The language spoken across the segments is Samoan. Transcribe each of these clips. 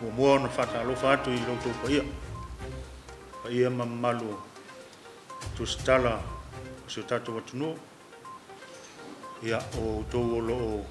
Muamua ona faatalofa atu i lo outou paia, paia ma mamalu o tusitala o si o tatou atunuu, ia, o outou o lo o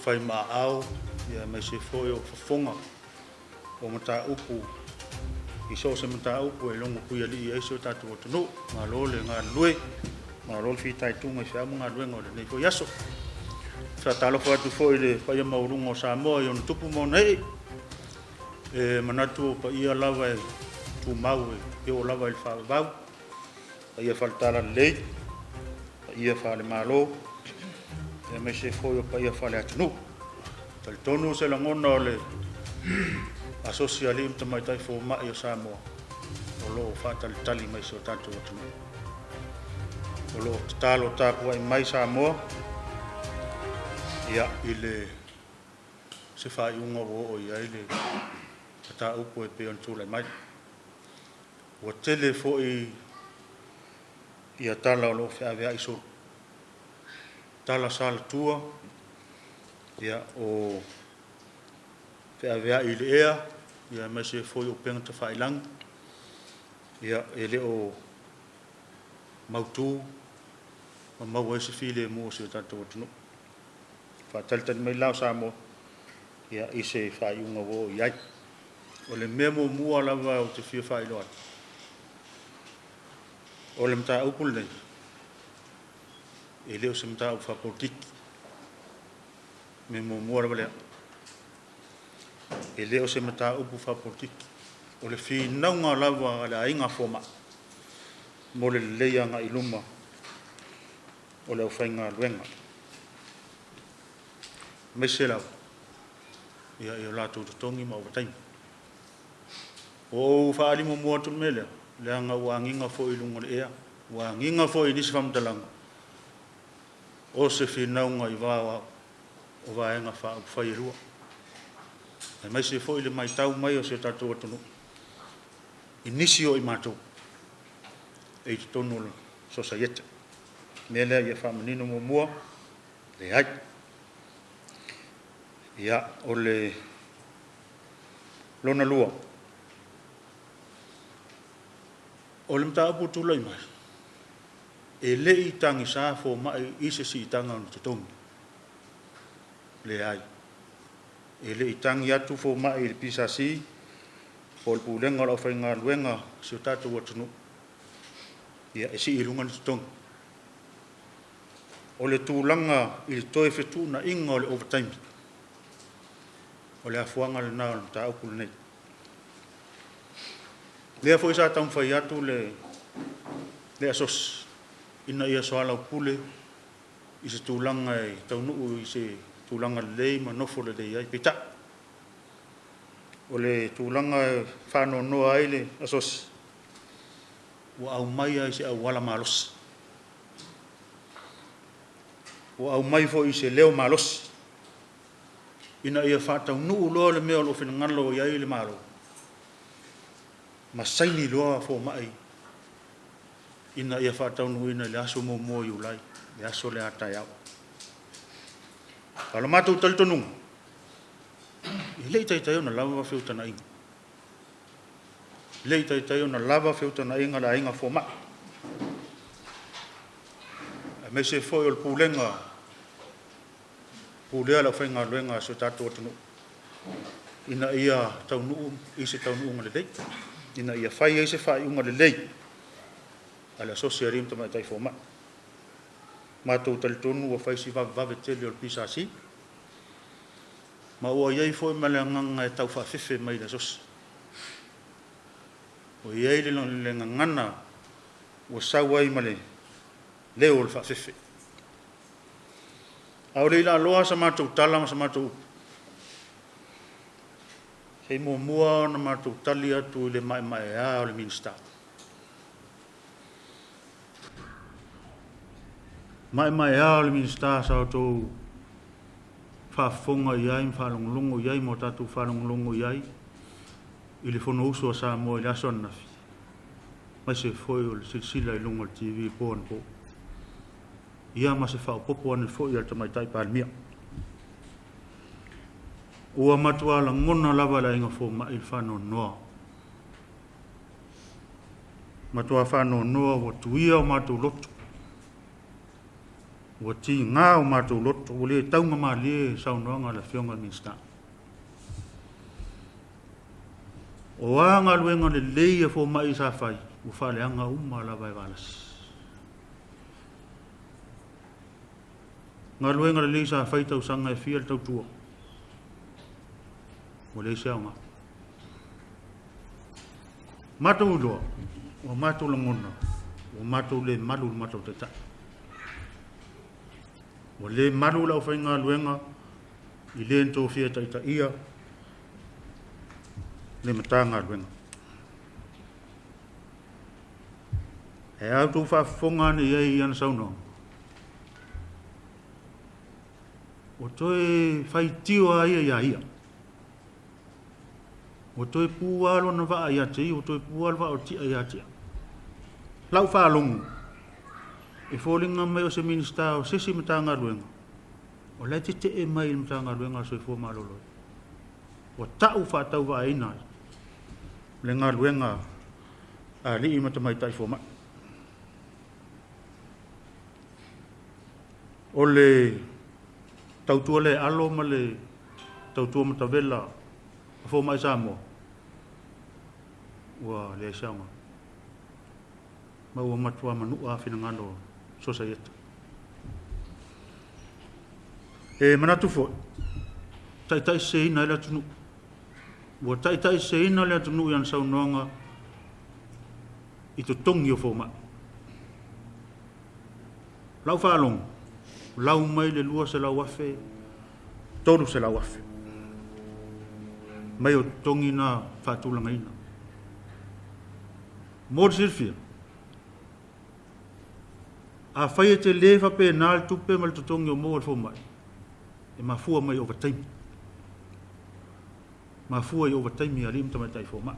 fai maaao, ia, aemaise foi o fofoga o mataupu i so o se mataupu e logo puialii ai si o tatou atunuu. Malo le galulue, malo le fitaituga i feau ma galuega o lenei foi aso. Faatalofa atu foi i le paia maualuga o Samoa i ona tupu ma ona ee. E manatu o paia lava e tumau e oo lava i le faavavau, paia faale-Talalelei, paia faale-Malo, aemaise foi o paia faale-atunuu. E talitonu se lagona o le Asosi a Alii ma Tamaitai Fomai o Samoa, o lo o faatalitali mai si o tatou atunuu. O lo o tatalo tapuai mai Samoa, ia, i le se faaiuga ua oo i ai le mataupu e pei ona tulai mai. Ua tele foi ia tala o lo o feaveai solo, tala salatua, ia, o feaveai i le ea, ia aemaise foi o upega tafailagi, ia, e le o mautu ma maua ai se filemu o si o tatou atunuu. Faatalitali mai la o Samoa, ia, i se faaiuga ua oo i ai. O le mea muamua lava ou te fia faailoa atu, o le mataupu lenei, e le o se mataupu faapolokiki. Mea muamua lava lea. E le o se mataupu faapolokiki. O le finauga lava a le aiga fomai mo le lelei agai i luma o le aufaigaluega, aemaise lava ia, i o latou totogi ma ovataimi. Ua ou faaali muamua atu le mea lea, leaga ua agiga foi i luga o le ea, ua agiga foi i nisi faamatalaga, o se finauga i va o vaega faaupufai e lua, aemaise foi le matau mai o si o tatou atunuu i nisi o i matou e i totonu o le sosaiete. O le mea lea ia faamanino muamua, leai. Ia, o le lona lua, o le mataupu ua tulai mai, e le i tagisa fomai i se siitaga o ni totogi. Leai. E le i tagi atu fomai i le PSC po o le Pulega o le Aufaigaluega a si o tatou atunuu, ia, e sii i luga ni totogi. O le tulaga i le toe fetuunaiga o le ovataimi, o le afuaga lena o le mataupu lenei. Lea foi sa taumafai atu le asosi ina ia soalaupule i se tulaga e taunuu i se tulaga lelei ma nofo lelei ai. Peitai, o le tulaga e faanoanoa ai le asosi, ua aumai lava i se auala malosi. Ua aumai foi i se leo malosi, ina ia faataunuu loa le mea o lo o finagalo i ai le Malo, ma saini loa fomai ina ia faataunuuina i le aso 1 o Iulai, le aso lea a taeao. A o le matou talitonuga, e le i taitai ona lava feutagaiga. E le i taitai ona lava feutagaiga a le aiga fomai, aemaise foi o le pulega pulea le aufaigaluega a si o tatou atunuu, ina ia taunuu i se taunuuga lelei, ina ia fai ai se faaiuga lelei a le Asosi a Alii ma Tamaitai Fomai. Matou talitonu ua fai si vavevave tele o le PSC, ma ua i ai foi ma le agaga e tau faafefe mai i le asosi. Ua i ai le gagana ua sau ai ma le leo o le faafefe. A o le i laaloa sa matou tala ma sa matou upu, se i muamua ona matou tali atu i le maemaea o le Minisita. Maemaea o le Minisita sa outou faafofoga i ai ma faalogologo i ai ma o tatou faalogologo i ai i le Fonousu a Samoa i le aso ananafi, aemaise foi o le silasila i luga o le TV po anapo. Ia ma se faaopoopo ane foi a le Tamaitai Palemia. Ua matua lagona lava e le aiga fomai le faanoanoa. Matua faanoanoa ua tuia o matou loto. Ua tiga o matou loto, ua le taugamalie saunoaga a le Afioga i le Minisita. O a galuega lelei a fomai sa fai, ua faaleaga uma lava e Valasi. Galuega lelei sa fai tausaga e fia le tautua, ua leai se aoga. Matou iloa, ua matou lagona, ua matou le malu i le matou taitai. Ua le malu le aufaigaluega i le na tofia e taitaia le Matagaluega. E a outou faafofoga ane i ai i ana saunoaga? Ua toe faitio a ia ia ia. Ua toe pu lava lona vaa ia te ia, ua toe pu lava le vaa o Tia ia te ia. Lau faalogo, e foliga mai o se Minisita o se isi Matagaluega, o la e tetee mai i le Matagaluega a le Soifua Maloloina. Ua tau faatauvaaina ai le galuega a alii ma tamaitai fomai. O le tautua le alo ma le tautua matavela a fomai Samoa, ua leai se aoga. Ma ua matua manua finagalo o sosaiete. E manatu foi, taitaiseseina ai le atunuu. Ua taitaiseseina le atunuu i ana saunoaga i totogi o fomai. Lau faalogo, lau mai le 200,000, 300,000. Mai o totogi na faatulagaina. Mo le silafia, afai e tele faapena le tupe ma le totogi o maua e le fomai, e mafua mai i ovataimi. Mafua i ovataimi a alii ma tamaitai fomai.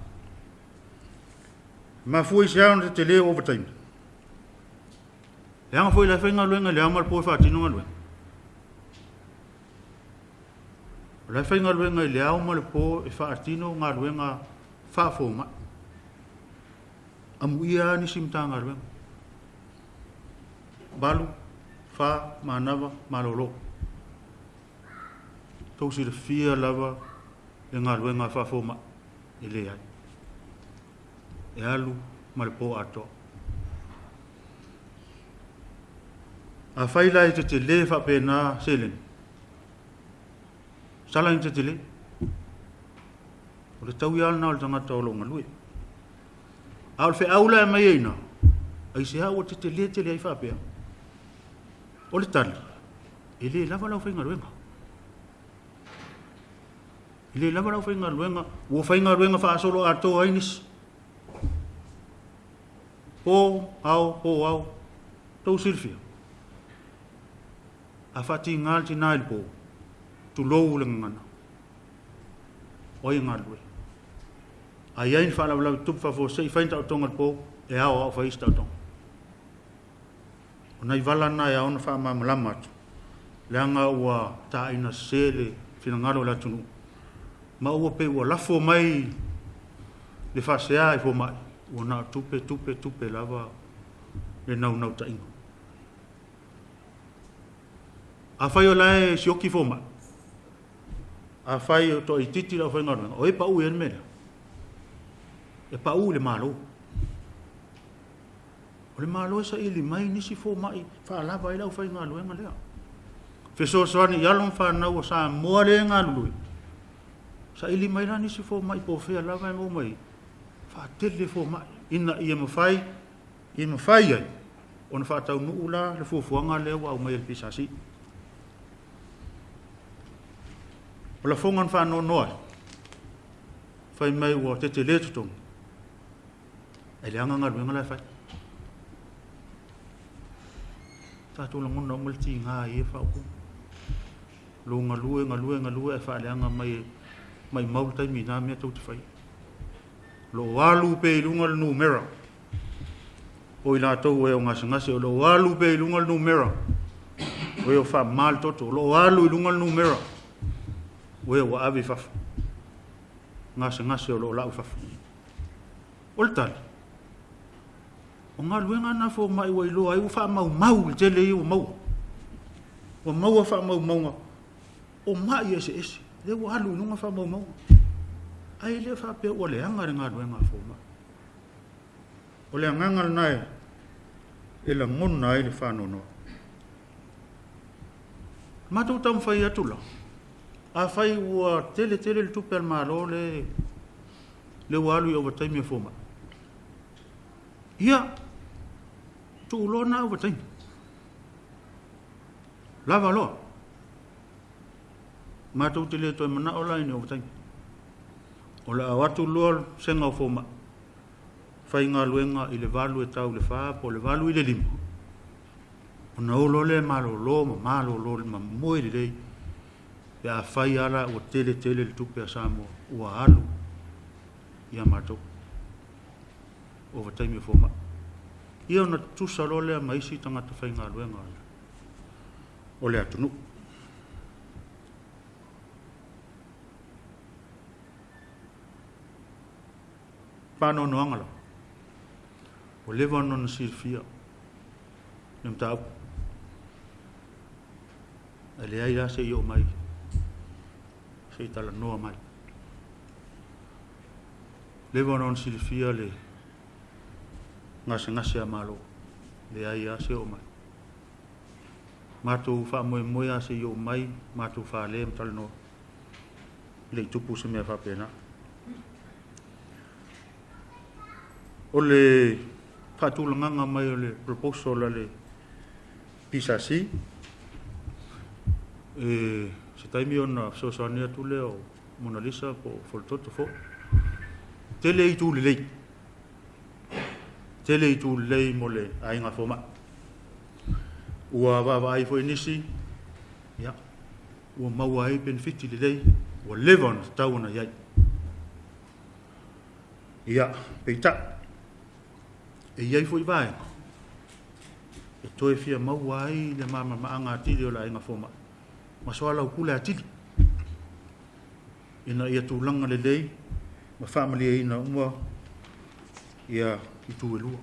Mafua i se a ona tetele o ovataimi? Leaga foi la e faigaluega i le ao ma le po e faatino galuega. O la e faigaluega i le ao ma le po e faatino galuega faafomai. Amuia lava nisi Matagaluega. 8, 4, manava, malolo. Tou silafia lava le galuega faafomai e leai. E alu ma le po atoa. Afai la e tetele faapena seleni, sala ina tetele. O le taui lava lena o le tagata o lo o galue. A o le feau la e aumai ai i ina, aisea ua tetele tele ai faapea? O le tali, e le lava le aufaigaluega. E le lava le aufaigaluega, ua faigaluega faasoloatoa ai nisi. Po, ao, po, ao. Tou silafia, a faatiga le tina i le po, tulou le gagana, o ai e galulue? A i ai ni faalavelave tutupu faafuasei, fai ni taotoga i le po, e ao lava o fai isi taotoga. O nai vala na e ao ona faamalamalama atu, leaga ua taina sese le finagalo o le atunuu, ma ua pei ua lafo mai le faasea i fomai, ua na o tupe, tupe, tupe lava le naunautaiga. Afai o la e sioki fomai, afai o toaitiiti le aufaigaluega, o ai e pau i ai le mea lea? E pau i le Malo. O le Malo e saili mai nisi fomai faalava ai le aufaigaluega lea. Fesoasoani i alo ma fanau a Samoa lea e galulue, saili mai la nisi fomai po o fea lava e maua mai ai, faatele fomai ina ia mafai, ia mafai ai ona faataunuu la le fuafuaga lea ua aumai e le PSC. O lafoga na faanoanoa ai, fai mai ua tetele totogi, ae leaga galuega la e fai. Tatou lagona uma le tiga i ia faaupuga. Lou galue, galue, galue ae faaleaga mai, maumau le taimi i na mea tou te faia. O lo o alu pea i luga le numera o i latou e o gasegase, o lo o alu pea i luga le numera o e o faamama le toto, o lo o alu i luga le numera. O e ua ave i fafo, gasegase o lo o lau i fafo. O le tali, o galuega na a fomai ua iloa ai ua faamaumau le tele ia ua maua. Ua maua faamaumauga o mai eseese, lea ua alu i luga faamaumauga. Ae le faapea ua leaga le galuega a fomai. O le agaga lena e lagona ai le faanoanoa. Matou taumafai atu la, afai ua tele tele le tupe a le Malo lea ua alu i ovataimi a fomai, ia, tuu loa na ovataimi, lava loa. Matou te le toe manao la i ni ovataimi. O le a o atu loa le vasega o fomai, faigaluega i le 8 e tau i le 4 po o le 8 i le 5, ona o loa lea e malolo ma malolo ma moe lelei pe afai lava la ua tele tele le tupe a Samoa ua alu ia matou ovataimi o fomai. Ia ona tutusa loa lea ma isi tagata faigaluega o le atunuu. Faanoanoaga lava, ua leva ona silafia le mataupu, ae leai lava se i oo mai se i talanoa mai. Leva ona silafia le gasegase a Malo, leai lava se oo mai. Matou faamoemoe lava se i oo mai, matou fale ma talanoa, e le i tupu se mea faapena. O le faatulagaga mai o le proposal a le PSC, se taimi ona fesoasoani atu lea o Monalisa po o Foletoto foi. Tele itu lelei, tele itu lelei mo le aiga fomai. Ua vaavaai foi nisi, ia, ua maua ai penefiti lelei, ua leva ona tatau ona i ai. Ia, peitai, e i ai foi vaega e toe fia maua ai le malamalamaaga atili o le aiga fomai ma soalaupule atili ina ia tulaga lelei ma faamalieina uma ia itu e lua.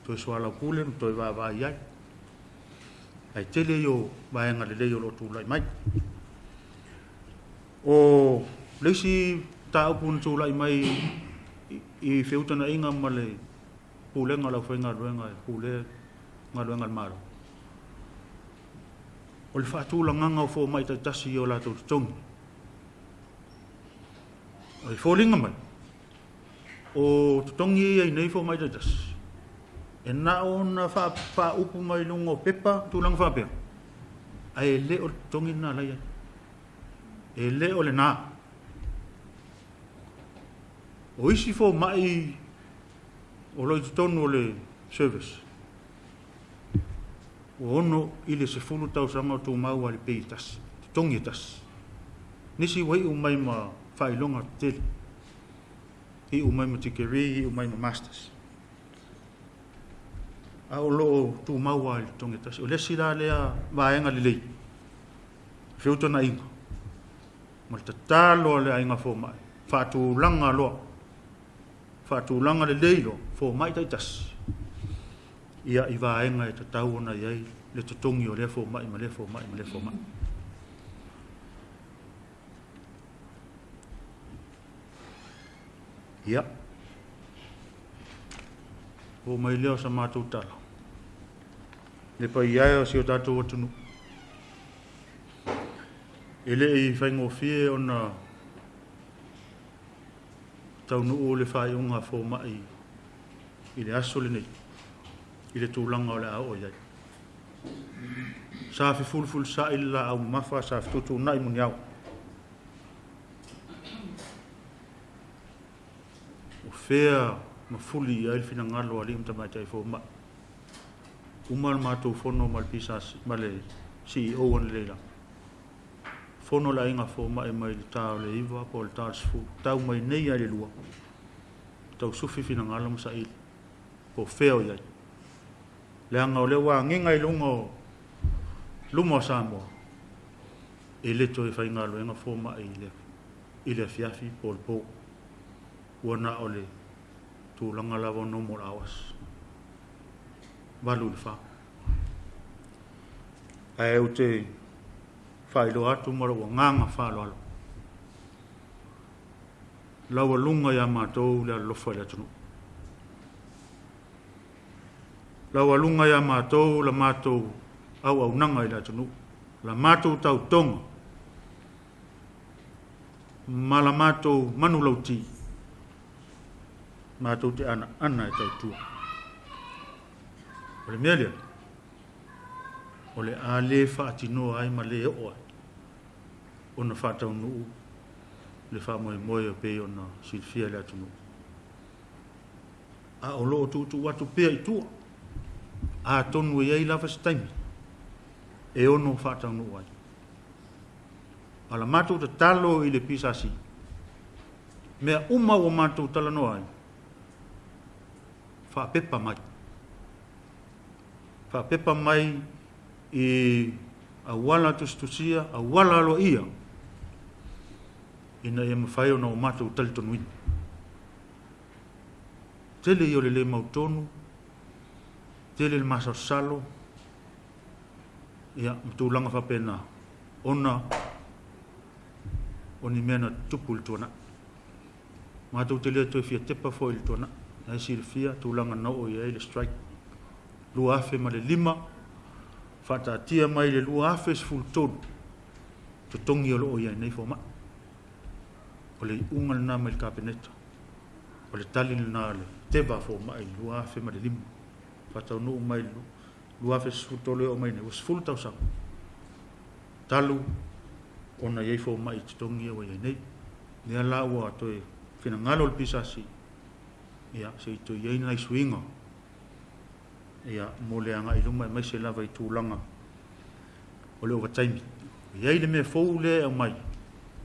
Toe soalaupule ma toe vaavaai i ai. Ae tele ia o vaega lelei o lo o tulai mai. O le isi mataupu na tulai mai i feutagaiga ma le Pulega o le Aufaigaluega e pulea galuega a le Malo, o le faatulagaga o fomai taitasi i o latou totogi. E foliga mai, o totogi ia e i ai nei fomai taitasi, e na ona faaupu mai luga o pepa, tulaga faapea, ae le o le totogi lena la e i ai. E le o lena. O isi fomai o lo o i totonu o le service, ua 6 i le 10 tausaga o tumau lava i le pay e tasi, totogi e tasi. Nisi ua iu mai ma faailoga tetele, iu mai ma degree, iu mai ma masters. A o lo o tumau lava i le totogi e tasi. O le isi la lea vaega lelei, feutagaiga ma le tatalo a le aiga fomai, faatulaga loa, faatulaga lelei loa, fomai taitasi, ia i vaega e tatau ona i ai le totogi o lea fomai ma lea fomai ma lea fomai. Ia, oo mai lea o sa matou tala, le paia e o si o tatou atunuu, e le i faigofie ona taunuu le faaiuga a fomai i le aso lenei, i le tulaga o le a oo i ai. Sa fefulufulusai le laau mamafa, sa fetuutuunai muniao. O fea ma fuli i ai le finagalo o alii ma tamaitai fomai. Uma le matou fono ma le PSC, ma le CEO analeila. Fono le aiga fomai mai le ta o le 9 po o le ta o le 10, tau mai nei lava i le 2, tau sufi finagalo ma saili, po o fea o i ai. Leaga o lea ua agiga i luga o luma o Samoa. E le toe faigaluega fomai i le afiafi po o le po. Ua na o le tulaga lava o normal hours, 8 i le 4. Ae ou te faailoa atu ma lou agaga faaaloalo, laualuga ia matou le alolofa i le atunuu. Laualuga ia matou la matou auaunaga i le atunuu, la matou tautoga ma la matou manulauti, matou te anaana e tautua. O le mea lea, o le a le faatinoa ai ma le oo ai ona faataunuu le faamoemoe e pei ona silafia e le atunuu. A o lo o tuutuu atu pea i tua, atonu e i ai lava se taimi e ono faataunuu ai. A o la matou tatalo i le PSC, mea uma ua matou talanoa ai, faapepa mai. Faapepa mai i auala tusitusia, auala aloaia, ina ia mafai ona o matou talitonuina. Tele ia o le le mautonu, tele le masalosalo, ia, ma tulaga faapena, ona o ni mea na tutupu i le tuanai. Matou te le toe fia tepa foi i le tuanai. Na e silafia tulaga na oo i ai le strike 2005, faataatia mai le 2013, totogi o lo o i ai nei fomai. O le iuga lena mai le Kapeneta. O le tali lena a le teva a fomai i le 2005. Faataunuu mai le 2013 e oo mai nei, ua 10 tausaga talu ona i ai fomai i totogi ia ua i ai nei. Lea la ua toe finagalo le PSC, ia, se i toe i ai nai suiga, ia, mo le agai i luma aemaise lava i tulaga o le ovataimi. E i ai le mea fou lea e aumai,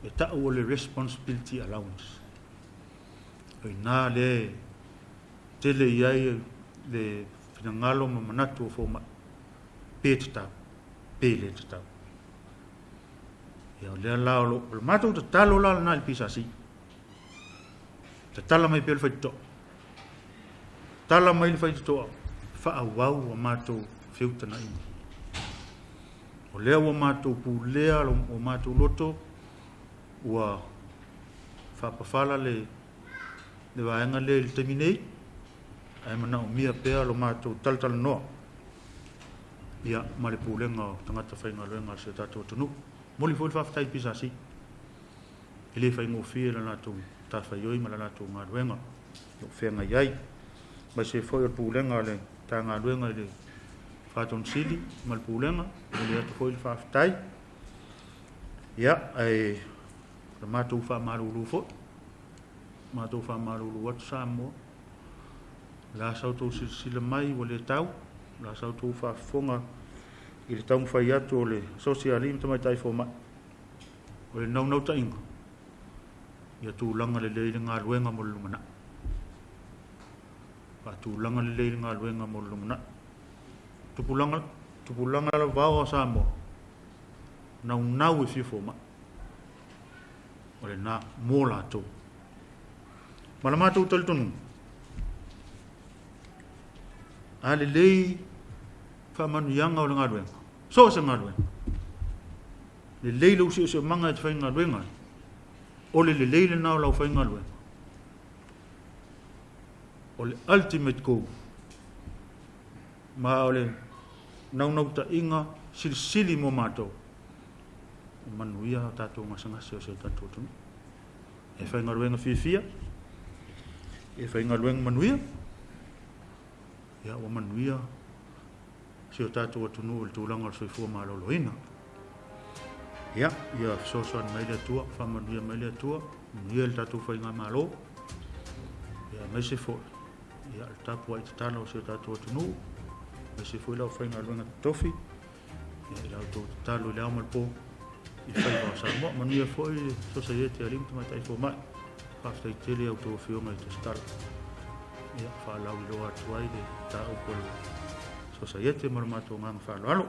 e tau o le responsibility allowance. O i ina lea e tele i ai le finagalo ma manatu o fomai, pe tatau, pe le tatau. Ia, o lea la o le matou tatalo la lena i le PSC, tatala mai pea le faitotoa. Tala mai le faitotoa, faaauau a matou feutagaiga. O lea ua matou pulea o matou loto, ua faapafala le vaega lea i le taimi nei, ae manaomia pea lo matou talatalanoa, ia, ma le pulega o tagata faigaluega a si o tatou atunuu. Momoli foi le faafetai i le PSC, e le faigofie la latou matafaioi ma la latou galuega o lo o feagai ai. Aemaise foi o le pulega a le Matagaluega i le Fatonu Sili ma le pulega, momoli atu foi le faafetai. Ia, ae o le matou faamalulu foi, matou faamalulu atu Samoa, o le a sa outou silasila mai ua le tau, o le a sa outou faafofoga i le taumafai atu o le Asosi a Alii ma Tamaitai Fomai, o le naunautaiga, ia tulaga lelei le galuega mo le lumanai. Faatulaga lelei le galuega mo le lumanai. Tupulaga, tupulaga lavao a Samoa, naunau e fia fomai. O lena mo latou. Ma la matou talitonuga, a lelei faamanuiaga o le galuega, so o se galuega, lelei lou siosiomaga e te faigaluega ai, o le lelei lena o lau faigaluega, o le ultimate goal, ma o le naunautaiga silisili mo matou, e manuia o tatou gasegase o si o tatou atunuu. E faigaluega fiafia, e faigaluega manuia, ia ua manuia si o tatou atunuu i le tulaga o le soifua maloloina. Ia, ia fesoasoani mai le Atua, faamanuia mai le Atua, manuia le tatou faigamalo, ia aemaise foi ia le tapuai tatalo o si o tatou atunuu, aemaise foi le aufaigaluega totofi, ia i la outou tatalo i le ao ma le po i faiva o Samoa. Manuia foi le Sosaiete a Alii ma Tamaitai Fomai. Faafetai tele i a outou afioga i tusitala. Ia, faalauiloa atu ai le mataupu a le Sosaiete ma le matou agaga faaaloalo.